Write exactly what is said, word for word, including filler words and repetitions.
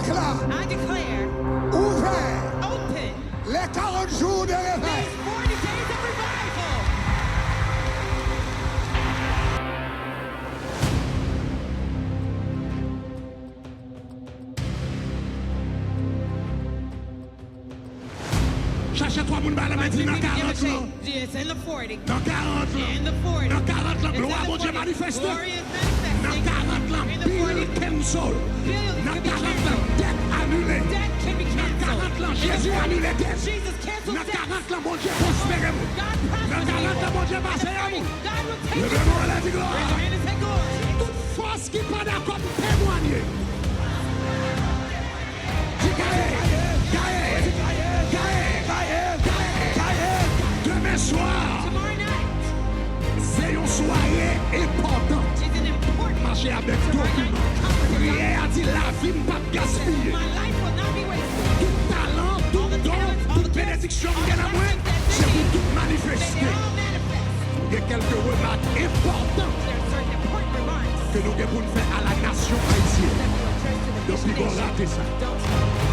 Dekla, I declare, ouvè, open, les quarante jours de réveil. These forty days of revival. Chache twa moun ba la men, di, nan karant lan. Nan karant lan. Nan karant lan, glwa Bondye manifeste. Nan karant lan, bill cancel. Nan karant lan, dèt anile. Nan karant lan, Jezi anile dèt. Nan karant lan, Bondye pwospere moun. Nan karant lan, Bondye pase a moun. Leve men w anlè, di glwa. Tout fòs ki pa dakò m temwanye. Di gaye, gaye, gaye, gaye. Demen swa se yon sware enpòtan. Mache avèk dokiman. Priyè a di lavi m p ap gaspiye. Tout talan, tout don, tout benediksyon m gen nan mwen, se pou tout manifeste. Gen kèlke remak enpòtan ke nou gen pou n fè a la nasyon ayisyèn. Donk, piga w rate sa.